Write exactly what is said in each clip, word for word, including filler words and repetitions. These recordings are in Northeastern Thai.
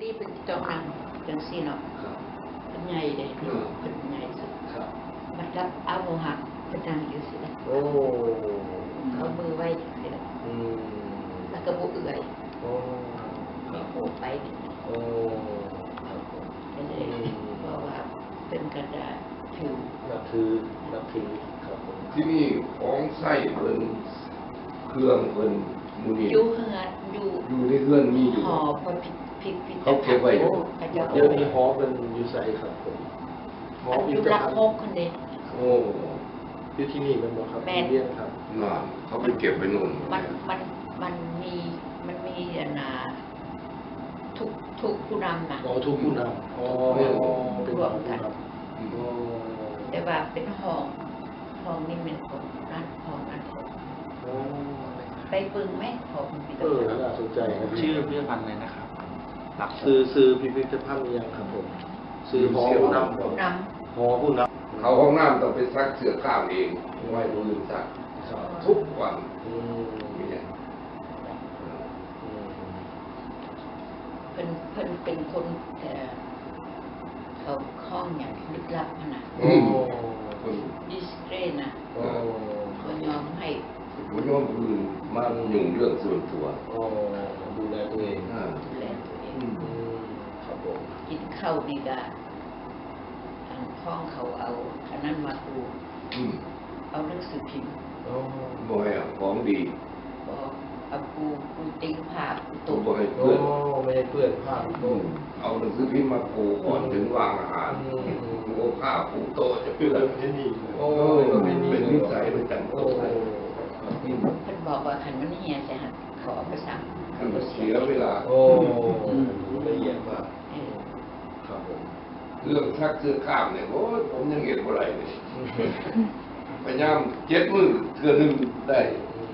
นี่เป็นต้องนั่งจังซี่เนาะ ครับ เพิ่นใหญ่เด้ อืม เพิ่นใหญ่สุด ครับ มันกับเอาโมหักเพิ่นนั่งอยู่ซี่ โอ้ เอามือไว้จังซี่ อืม แล้วก็บ่เอื้อย โอ้ มีผู้ไปนี่ โอ้ ก็เลยบอกว่าเพิ่นก็จะถือ นับถือนับถือครับผม ที่นี่ของใช้เพิ่นเครื่องเพิ่นหมู่นี้ อยู่เฮือนอยู่ อยู่ในเฮือนมีอยู่ หอพระพิพิพิธภัณฑ์ เขาเก็บไว้อยู่ เขาเจ้า เดี๋ยวนี้หอเป็นอยู่ไสครับผมหอ อัน พิ อยู่ พิธ หลัก ภัณฑ์ หกคนเด้ โอ้อยู่ที่นี่แม่นบ่ครับ แม่น เรียนครับ น่ะเขาไปเก็บไว้โน่น มันมันมันมีมันมีอันน่ะทุกทุกผู้นำน่ะ อ๋อทุกผู้นำอ๋อเป็นผู้นำ อืม อ๋อ แต่ว่าเป็นห้องห้องนี่เป็นของนั่นห้องนั่นของ อ๋อ ไปเบิ่งไหมของพิพิธ เออ ภัณฑ์ น่าสนใจครับ ชื่อพิพิธภัณฑ์อะไรนะครับ หลัก ซื้อซื้อพิพิธภัณฑ์ยังครับผมซื้อหอผู้นำ ผู้น หอผู้น เขาห้องน้ำต้องไปซักเสื้อกล้ามเองไว้ผู้อื่นซัก ำครับ ทุกวัน อืม นี่ไง อืม ำเพิ่นเพิ่นเป็นคนเอ่อเขาห้องอย่างลึกลับขนาด อืม โอ้ คน ดิสเกรนะ โอ้ บ่ยอมให้ บ่ยอมผู้อื่นมายุ่งเรื่องส่วนตัว โอ้ดูแลตัวเอง อ่า ดูแลตัวเอง อืม อืมครับผม กินข้าวนี่ก็อันห้องเขาเอาอันนั้นมาปู อืม เอาหนังสือพิมพ์ โอ้ บ่ให้เอาของดี บอกเอาปูปูเต็งผ้าปู ตัว โต๊ะ บ่ให้ โอ้ เพื่อน ไม่ให้เปื้อนผ้า อืมเอาหนังสือพิมพ์มาปูก่อนถึงวางอาหาร อืม ปูผ้าปูโต๊ะจะเปื้อน ที่นี่โอ้ เออเป็นนิสัยประจำตัว โอ้ อืม เพิ่นบอกว่าคันมันเหียจะหันเขาเอาไปสั่ง มันเสียเวลา โอ้ละเอียดมาก เออ ครับผม เรื่องซักเสื้อกล้ามเนี่ยโอ้ยผมยังเห็นบ่ได้เลยพยายามเจ็ดมื้อเทื่อหนึงได้ อืม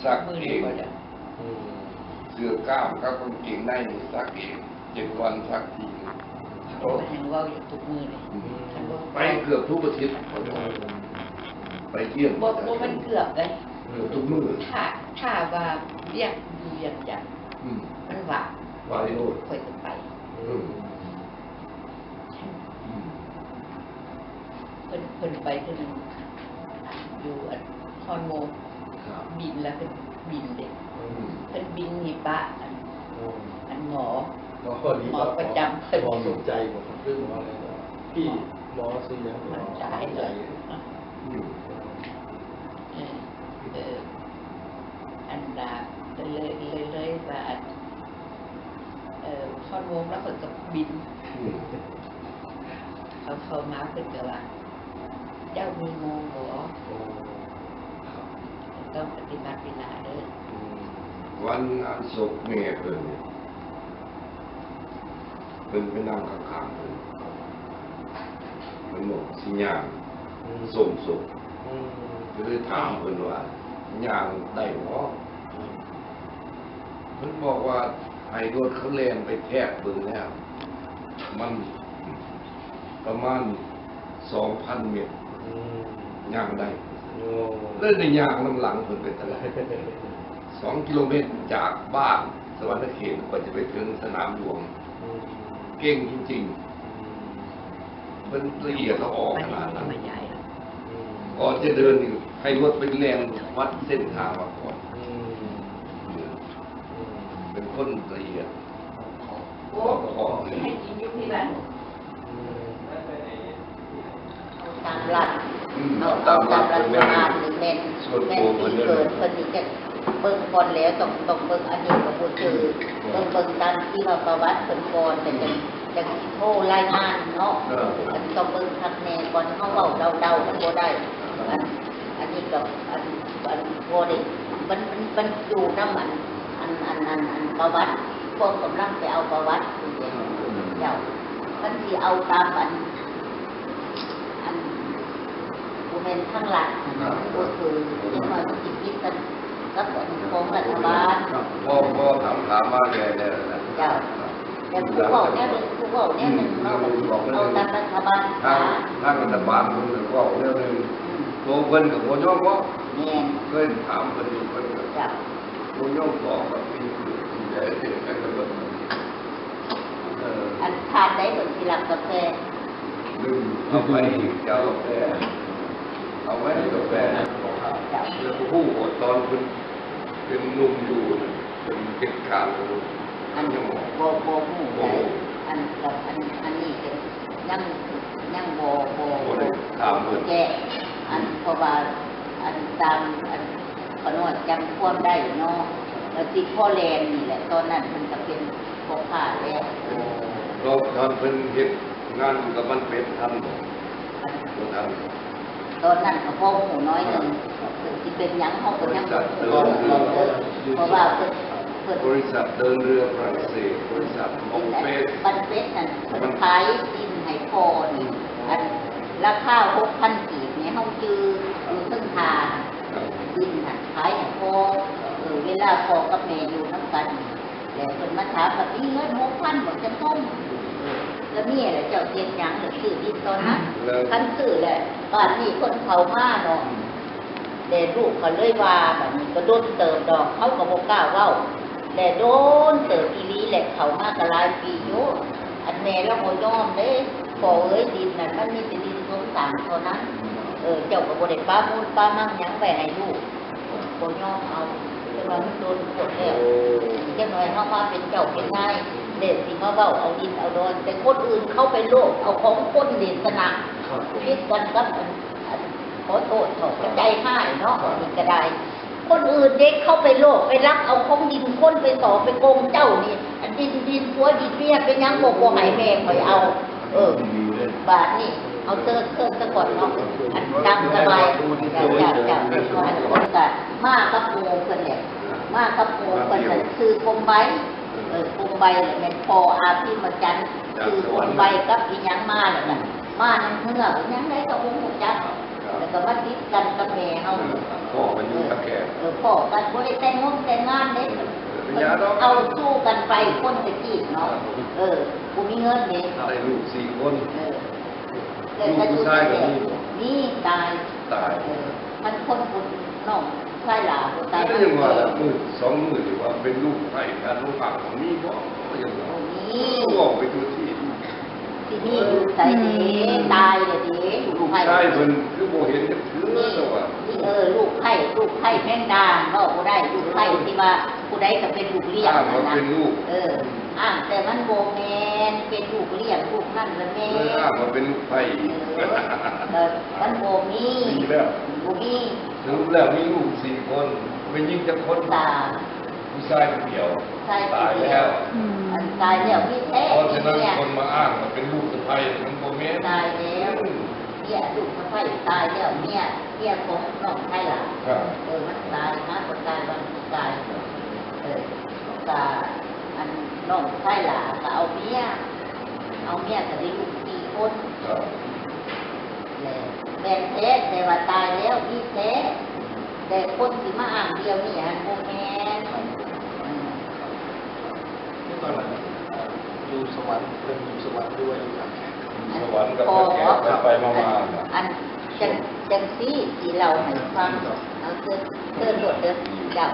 ซัก มือ เอ นี่ ง ก็จะ อืม เสื้อกล้ามกับกางเกงในนี่ซักเองเจ็ดวันซักทีหนึ่ง โอ้ยยังเว่าอยู่ทุกมือเลย อืม คันว่า ไปเกือบทุกอาทิตย์ไปเที่ยง บ่บ่มันเกือบเลย เกือบทุกมื้อ ถ้าถ้าว่าเรียกอยู่อย่างจัง อืม มันว่า ไปโลด ข่อยจะไป อืมอืม เพิ่นเพิ่นไปเพิ่นอยู่อันฮอนโม ครับ บินแล้วเพิ่นบินเด้ อืม เพิ่นบินมีปะอัน อืม อันหมอ หมอคนนี้ หมอประจำเพิ่น หมอสนใจผมครับเรื่องหมออะไรนะพี่หมอซื้อยังหมอ มันตาย ใจ อืม เออเอออันดาเลยเลยเลยว่าอันเออฮอนโมแล้วเพิ่นก็บิน อืม เขาเข้ามาเพิ่นก็ว่า เจ้ามีโมบ่ โอ้ครับ ต้องปฏิบัติเวลาเด้อ อืม วันงานศพแม่เพิ่นเนี่ยเพิ่นไปนั่งข้างๆเพิ่นเพิ่นบอกสิย่าง อืม ส่งศพ อืม ก็เลยถามเพิ่นว่าย่างได้บ่เพิ่นบอกว่าให้รถเขาแล่นไปแทกเบิ่งแล้ว มันประมาณสองพันเมตร อืม ย่างได้ โอ้ เลยได้ย่างนำหลังเพิ่นไปตลอด สองกิโลเมตรจากบ้านสะหวันนะเขตกว่าจะไปถึงสนามหลวง อืม เก่งจริง อืม ๆ มันละเอียดละออขนาดนั้น มาใหญ่ อืม ก่อนจะเดินนี่ให้รถไปแล่นวัดเส้นทางมาก่อน อืม เนี่ย อืม เป็นคนละเอียด โอ้ให้กินอยู่ที่บ้าน อืม เอาตามหลัก อืม เอาเอาตามรัฐบาลนี่แม่นแม่นปีเกิดเพิ่นนี่จะเบิ่งก่อนแล้วต้องต้องเบิ่งอันนี้ก็บ่เจอเบิ่งเบิ่งตามที่ว่าประวัติเพิ่นก่อนแต่จังจังสิโทรรายงานเนาะ เออ อันต้องเบิ่งคักแน่ก่อนเฮาเว้าเดาๆมันบ่ได้ อันอันนี้ก็อันอันบ่ได้มันมันมันอยู่นำอันอันอันอันอันประวัติพวกกำลังไปเอาประวัติอยู่เด้เจ้า มันสิเอาตามอัน อันบ่แม่นทางลัดนะก็คือเรียกว่าสิผิดกันกับอันของรัฐบาล พอพอถามถามมาแน่ๆนะ เจ้า แต่ผู้เว้าแนวหนึ่งผู้เว้าแนวหนึ่งเนาะ เอาตามรัฐบาล ทางทางรัฐบาลเพิ่นก็เว้าแนวหนึ่ง อืม ตัวเพิ่นก็บ่ยอมเว้า แม่น เคยถามเพิ่นอยู่เพิ่นก็ เจ้า บ่ยอมบอกว่าเป็นผู้ใดเป็นใครก็บ่รู้ อันทานได้เพิ่นสิรับกาแฟ ลืมเอาไปอีก เจ้ากาแฟ เอาไว้กาแฟ แล้วก็ฮู้ว่าตอนเพิ่นเป็นหนุ่มอยู่น่ะ เป็นเหตุการณ์ อัน ยังบ่ บ่ บ่ฮู้ บ่ฮู้ อันกับอัน อันนี้ก็ยัง ยังบ่ บ่ บ่ได้ถามเพิ่น แจ้ง อัน เพราะว่า อันตาม อัน ขน้อยจำความได้เนาะ แล้วที่พ่อแลนนี่แหละ ตอนนั้นเพิ่นก็เป็นพ่อค้าแล้ว แล้วตอนเพิ่นเฮ็ดงานอยู่กับบ้านเป็ดทันบ่ อัน บ่ทัน ตอนนั้นก็พอฮู้น้อยหนึ่ง เพิ่นสิเป็นหยังเฮาก็ยังบ่ฮู้ บริษัทเดินเรือ เพราะว่าเพิ่น เพิ่น บริษัทเดินเรือฝรั่งเศส บริษัทมองเฟส บ้านเป็ดนั่น เพิ่นขายดินให้พ่อนี่ อัน ราคาหกพันกีบนี่ เฮาจื่ออยู่เทิงท่า ครับ ดินน่ะขายให้พ่อ เออ เวลาพ่อกับแม่อยู่นำกัน แล้วเพิ่นมาถามว่ามีเงินหกพันบ่จักคน เออ แล้วมีอะไรเจ้าเฮ็ดหยัง แล้วซื้อดินตอนนั้น แล้ว คันซื้อแล้ว บ้านนี้คนเข้ามาเนาะ แล้วลูกก็เลยว่า บัดนี้ก็โดนเติบดอก เขาก็บ่กล้าเว้า แล้วโดนเติบอีหลีแหละ เข้ามาก็หลายปีอยู่ อันแม่เราบ่ยอมเด้ พ่อเอ้ย ดินนั่นมันมีแต่ดินสงสารเท่านั้น เออ เจ้าก็บ่ได้ปะมูลปะมังหยังไว้ให้ลูก บ่ยอมเอา จังว่ามันโดนโพดแล้ว จังหน่อยเฮามาเป็นเจ้าเป็นนาย แล้วสิมาเว้าเอาดินเอาดอน แต่คนอื่นเขาไปโลภเอาของคนนี่สนะ ครับผม ผิดกันกับอัน อัน ขอโทษเถาะ ครับ ใจฮ้ายเนาะ ครับ นี่ก็ได้ คนอื่นเด้เขาไปโลภไปลักเอาของดินคน ไปสอไปโกงเจ้านี่ อันดิน ดินผัวดินเมียเป็นหยังบ่ บ่ให้แม่ข่อยเอา เออ บาดนี้เอาเชิญ เชิญซะก่อนเนาะ อันตามสบาย จ้ะ จ้ะ จ้ะ อันคนก็มากับหมู่เพิ่นแหละ มากับหมู่เพิ่นน่ะ ชื่อกรมใบ เออ กรมใบแหละ แม่นพ่ออาภิมจันทร์ ชื่อกรมใบกับอีหยังมาแล้วกัน มานำเฮือ อีหยังใดก็บ่ฮู้จัก แล้วก็มาติดกันกับแม่เฮา พ่อก็อยู่ท่าแขก เออ พ่อก็บ่ได้แต่งงงแต่งงานเด้ เออ เป็นหยังดอก เอาสู้กันไปคนตะกี้เนาะ เออ บ่มีเงินเด้ ได้ลูกสี่คน เออ ลูกผู้ชายก็มีบ่ มี ตาย ตาย เออ มันคนผู้น้องชายหลาบ่ตาย ก็ยังว่าละ มื้อสองมื้อนี่ว่าเป็นลูกไผ การลูกผักมันมีบ่ ยังว่า บ่มี ก็ออกไปทั่วที่ สิมีอยู่ไสเด้ อืม ตายแล้วเด้ ลูกไผ ลูกชายเพิ่นคือบ่เห็นจักเทื่อ นี่ แล้วว่า นี่ เออ ลูกไผ ลูกไผแมงดา เว้าบ่ได้ ลูกไผที่ว่าผู้ใดก็เป็นลูกเลี้ยง อ้างว่า นั่นนะ เป็นลูก เออ อ้างแต่มันบ่แม่น เป็นลูกเลี้ยง ลูกนั่นละแม่น เออ อ้างว่าเป็นลูกไผ เออ ก็มันบ่มี ดีแล้ว บ่มี สรุปแล้วมีลูกสี่คน แม่นหญิงจักคน สาม ผู้ชายคนเดียว ผู้ชายคนเดียว ตายแล้ว อืม อันตายแล้วมีแท้ เพราะฉะนั้น เมีย คนมาอ้างว่าเป็นลูกสะใภ้มันบ่แม่น ตายแล้ว อืม เมียลูกสะใภ้ตายแล้ว เมีย เมียของน้องชายหลา ครับ เออ มันตาย หาคนตายวันตาย เออ ก็อันน้องชายหลาก็เอาเมีย เอาเมียก็ได้ลูกสี่คน ครับ แหละ แม่นแท้ แต่ว่าตายแล้วมีแท้ แต่คนสิมาอ้างเดียวนี่หั้นบ่แม่น อืม นี่ตอนนั้น เอ่อ อยู่สวรรค์ เพิ่นอยู่สวรรค์หรือว่าอยู่ท่าแขก สวรรค์กับท่าแขก ไปๆมาๆ อัน จัง จังซี่สิเล่าให้ฟัง เอาเชิญ เชิญโลดเด้อเจ้า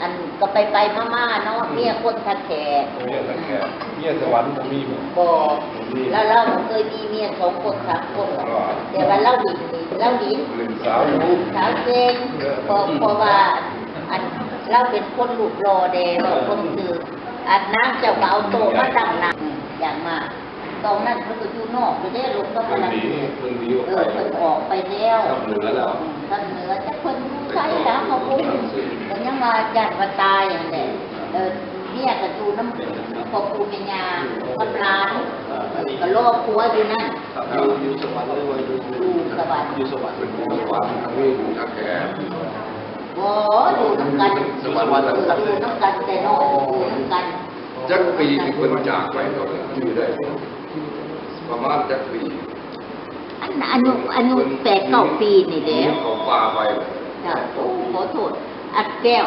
อันก็ไปๆมาๆเนาะ อืม เมียคนท่าแขก เมียท่าแขก เมียสวรรค์บ่มีบ่ บ่ บ่มี แล้วเราก็เคยมีเมียสองคนสามคนหรอก อ๋อ แต่ว่าเราหลินนี่ เราหลิน หลินสาวอยู่ สาวเก่ง เออ เพราะ เพราะว่าอันเราเป็นคนรูปหล่อแด่ เว้าความจริง อันนางเจ้าก็เอาโต๊ะมาตั้งหน้า อืม อย่างมาก ตอนนั้นเพิ่นก็อยู่นอกอยู่เด้ ลงกับ เพิ่นหนี เพิ่นหนีออกไป เออ เพิ่นออกไปแล้ว ทางเหนือแล้ว อืม ทางเหนือ แต่เพิ่นอยู่ไสล่ะ เขาบ่ฮู้ ก็ยังว่าย้านว่าตายนั่นแหละ เออ เมียก็อยู่นำพ่อปู่แม่ย่ากับหลาน เออ ก็รอผัวอยู่นั่น ครับ อยู่ อยู่สวรรค์หรือว่าอยู่ อยู่สวรรค์ อยู่สวรรค์ เป็นผู้สวรรค์ อันนี้อยู่ท่าแขก บ่ อยู่นำกัน สวรรค์ เออ อยู่นำกันแต่น้อย อยู่นำกัน จักปีที่เพิ่นจากไปตอนนั้น อยู่ได้บ่ ประมาณจักปี อันอายุ อายุแปดเก้าปีนี่แหละ เขาป่าไป จ้ะ โอ้ ขอโทษ อัดแก้ว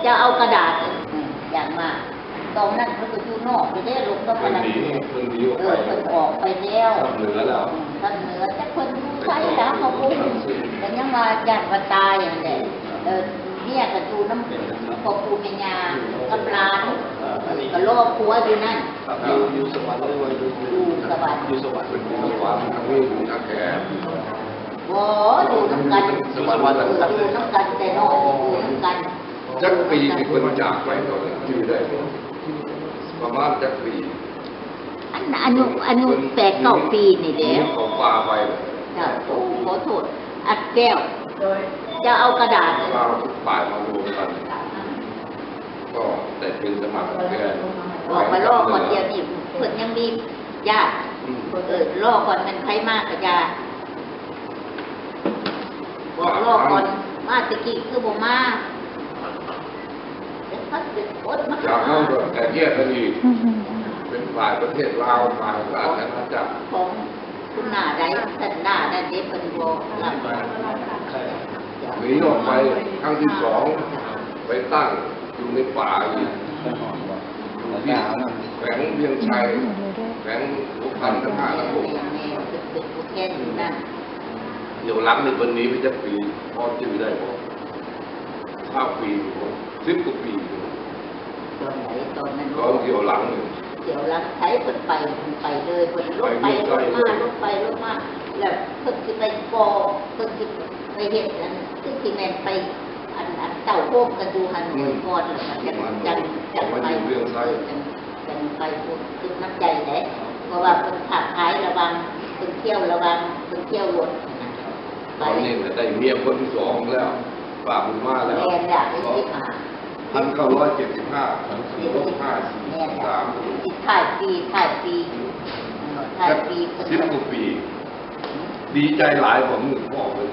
จะเอากระดาษ อืม อย่างมาก ตอนนั้นเพิ่นก็อยู่นอกอยู่เด้ ลงกับ เพิ่นหนี เพิ่นหนีออกไป เออ เพิ่นออกไปแล้ว ทางเหนือแล้ว อืม ทางเหนือ แต่เพิ่นอยู่ไสล่ะ เขาบ่ฮู้ ก็ยังว่าย้านว่าตายนั่นแหละ เออ เมียก็อยู่นำพ่อปู่แม่ย่ากับหลาน เอ่ออันนี้ ก็รอผัวอยู่นั่น ครับอยู่อยู่สวรรค์หรือว่าอยู่ อยู่สวรรค์ อยู่สวรรค์ เป็นผู้สวรรค์ทั้งนี้อยู่นะแก บ่อยู่นำกัน สวรรค์วันหลัง อยู่นำกันแต่น้อยอยู่นำกัน จักปีที่เพิ่นจากไปตอนนั้นจื่อได้บ่ประมาณจักปี อันอายุอายุแปดเก้าปีนี่แหละ เขาป่าไป จ้ะโอ้ขอโทษ อัดแก้ว จะเอากระดาษ เราทุกฝ่ายมารวมกัน ก็แต่เป็นสมัครแทน ออกมารอก่อนเดี๋ยวนี้เพิ่นยังมีญาติ อืม เออรอก่อนมันไผมากะยาบอกรอก่อนมาตะกี้คือบ่มาเดี๋ยวพัดเป็นอดมา จากนั้นก็แตกแยกกันอีก เป็นฝ่ายประเทศลาวฝ่ายราชอาณาจักร ของคุณหน้าใดท่านหน้านั่นเด้เพิ่นบ่รับ หนีออกไปครั้งที่สองไปตั้งอยู่ในป่าอีกอยู่ที่แขวงเวียงชัยแขวงหัวพันนครหลวง แม่เป็นผู้แทนอยู่นั่น เดี๋ยวหลังนี่เพิ่นหนีไปจักปีพอจื่อได้บ่เก้าปีบ่สิบกว่าปีบ่ ตอนไหนตอนนั้น ตอนเดี๋ยวหลังนี่ เดี๋ยวหลังไสเพิ่นไปเพิ่นไปเลยเพิ่นลงไปลงมาลงไปลงมาแล้วเพิ่นสิไปก่อเพิ่นสิไปเฮ็ดอันคือสิแม่นไปอันอันเต้าโฮมกันอยู่หั่นหน่วยก่อนแล้วก็จังจังจัง มา ไป อยู่เวียงชัย จังจังไปพูดคือน้ำใจแหละเพราะว่าเพิ่นค้าขายระหว่างเพิ่นเที่ยวระหว่างเพิ่นเที่ยวรถนะ ตอนนี้ก็ได้เมียคนที่สองแล้วฝากบุญมาแล้ว แม่นแล้วได้สิบห้า พันเก้าร้อยเจ็ดสิบห้าลบห้าสี่สาม สิท้ายปีท้ายปีท้ายปี สิบกว่าปี ดีใจหลายกว่ามือพ่อเลย